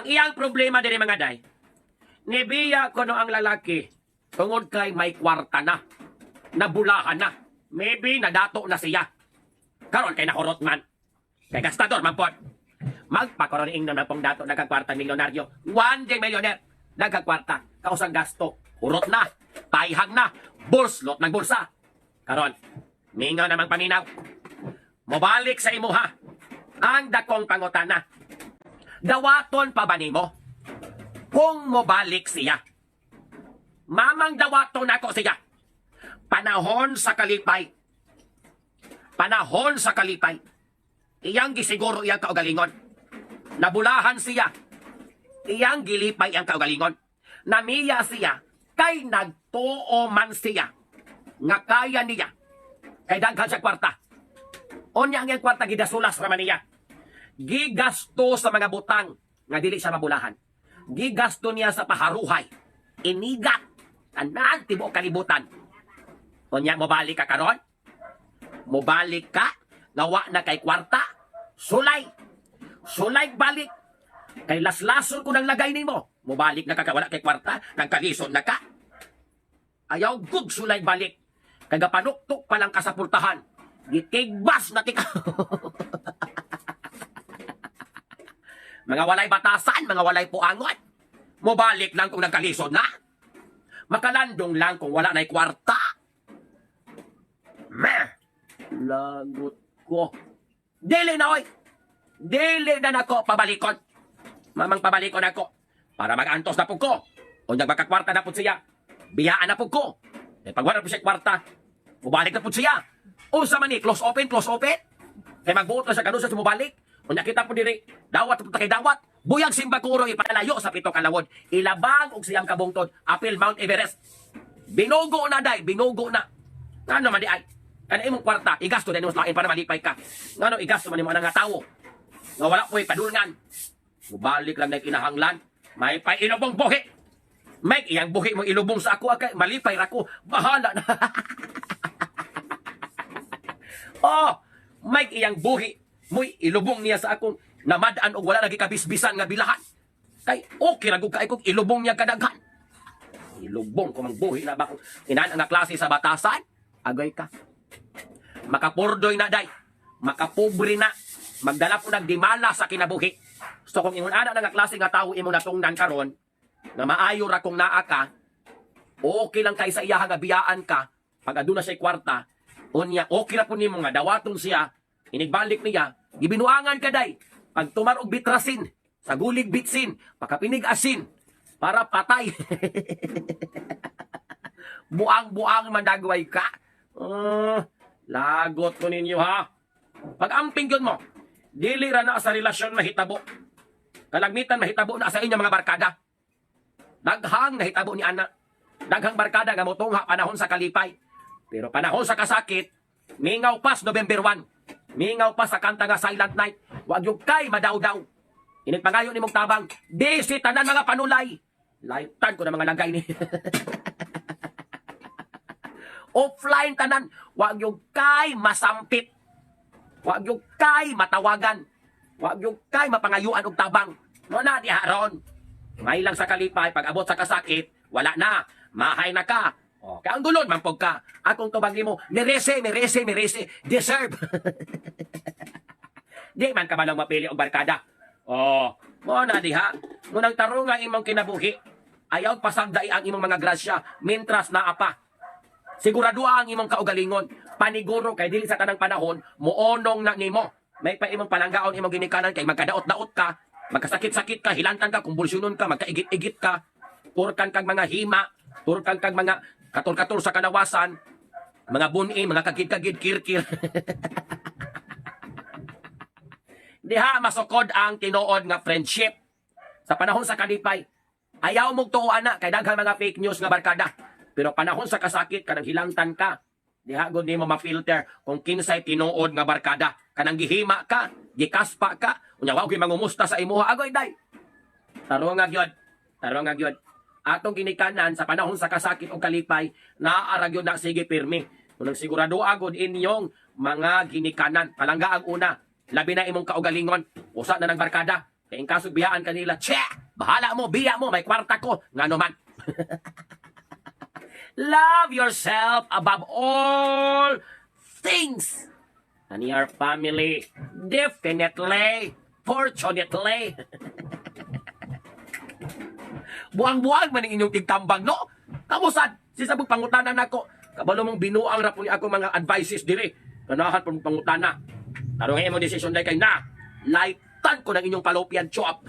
Ang iyang problema diri, mga day, nibiya kuno ang lalaki tungod kay may kwarta na. Nabulahan na. Maybe nadato na siya. Karon kay nahurot man. Kay gastador man pod. Magpakaroon ingnon na pong dato, nagkakwarta, milyonaryo. One day millionaire. Nagkakwarta. Kausang gasto. Hurot na. Payhag na. Bulslot ng bulsa. Karon, mingaw namang paminaw. Mobalik sa imuha ang dakong pangutana. Dawaton pa ba nimo kung mobalik siya? Mamang dawaton ako siya. Panahon sa kalipay. Panahon sa kalipay. Iyang gisiguro iyang kaugalingon. Nabulahan siya. Iyang gilipay ang kaugalingon. Namiya siya kay nagtuo man siya nga kaya niya. Kay daghan siya kwarta. Unya ang iyang kwarta gidasulas raman niya. Gigasto sa mga butang nga dili siya mabulahan. Gigasto niya sa paharuhay. Inigat. Tanan tibuok kalibutan. Unya mobalik ka karon? Mobalik ka? Nga wa na kay kwarta? Sulay. Sulay balik. Kay laslason ko ng lagay nimo. Mobalik na ka ka wala kay kwarta, nagkalisod na ka. Ayaw gug sulay balik. Kay gapanuktok pa lang ka sa pultahan. Gitigbas na tika. Mga walay batasan, mga walay puangot. Mobalik lang kung nagkalisod na. Makalandong lang kung wala na'y kwarta. Meh! Lagot ko. Dili na, oy! Dili na nako pabalikon. Mamang pabalikon ako. Para mag-antos na pud ko. O nagmakakwarta na pud siya. Biyaan na pud ko. Eh, pag wala po siya kwarta, mubalik na pud siya. Unsa man ni, close open, close open. Kay magbuot na siya kanu sa mubalik. Unya kita po diri, dawat po ta kay dawat. Buyag simbakuro ipalayo sa pito kalawod. Ilabang og siyang kabungtod, apil Mount Everest. Binugo na day, binugo na. Ngano man di ay? Kana imong kwarta, igasto din mo sa lain para malipay ka. Ngano igasto man nimo anang nga tawo? Nga wala po'y padulngan. Mubalik lang na kinahanglan. May pay ilubong buhi. May iyang buhi mo ilubong sa ako kay malipay ra ko. Bahala na. Oh, may iyang buhi mo'y ilubong niya sa akong namad-an og wala lagi kabisbisan nga bilahan. Kay okay ra gud kay kung ilubong niya kadaghan. Ilubong ko mang buhi na ba kung inaan nga klase sa batasan? Agay ka. Makapurdoy na day. Makapobre na. Magdala po nagdimala sa kinabuhi. So kung ingon ana nga klase nga tawo imong natungnan karon, nga maayo ra kung naa ka, okay lang kay sa iya nga biyaan ka, pag aduna siya kwarta, unya okay ra po nimo nga dawaton siya, inigbalik niya, gibinuangan ka day, pag tumar og bitrasin, sa gulig bitsin, pakapinig asin, para patay. Buang-buang mandagway ka. Lagot ko ninyo ha. Pag-amping yun mo, dili ra na sa relasyon mahitabo. Kalagmitan mahitabo na sa inyo mga barkada. Daghang nahitabo ni ana. Daghang barkada nga motungha panahon sa kalipay. Pero panahon sa kasakit, mingaw pas November 1. Mingaw pa sa kanta nga Silent Night. Wag yung kay madaw-daw. Inig pangayo ni mong tabang, di si tanan mga panulay. Laitan ko na mga langay ni. Offline tanan, wag yung kay masampit. Wag yung kay matawagan. Wag yung kay mapangayuan og tabang. No na diha ron. May lang sa kalipay, pag abot sa kasakit, wala na. Mahay na ka. O, kaya ang gulon, mampog ka. Akong tubag nimo, merese, merese, merese, deserve. Di man ka man mapili og barkada. Oh, mo na diha. Ngunang tarong nga imong kinabuhi, ayaw pasagdai ang imong mga grasya mintras naa pa. Sigurado ang imong kaugalingon. Paniguro kay dili sa tanang panahon muonong na nimo. May pa imong palanggaon imong ginikanan kay magkadaot-daot ka, magkasakit-sakit ka, hilantan ka, kumbulsyonon ka, magkaigit-igit ka, turkan kag mga hima, turkan kag mga katul-katul sa kalawasan, mga buni, mga kagid-kagid, kirkir. Diha masukod ang tinuod nga friendship. Sa panahon sa kalipay, ayaw mong tuo ana kay daghan mga fake news nga barkada. Pero panahon sa kasakit kanang hilangtan ka, diha gud nimo ma-filter kung kinsay tinuod nga barkada. Kanang gihima ka, gikaspa ka, unya wa gyud mangumusta sa imuha, agoy day. Tarong nga gyud. Tarong nga gyud. Atong ginikanan sa panahon sa kasakit o kalipay, naa ra gyud na sige pirmi. Kung sigurado agod inyong mga ginikanan, palangga ang una, labi na imong kaugalingon, usa na ng barkada. Kay in kaso biyaan kanila, che! Bahala mo, biya mo, may kwarta ko. Ngano man. Love yourself above all things. And your family. Definitely. Fortunately. Buang-buang man ang inyong tigtambang, no? Kamusad, si sabog pangutana nako. Kabalo mong binuang ra po ni ako mga advices dire. Ganahan po mong pangutana. Karon nga imong desisyon dahil kay na. Lightan ko ng inyong fallopian tube.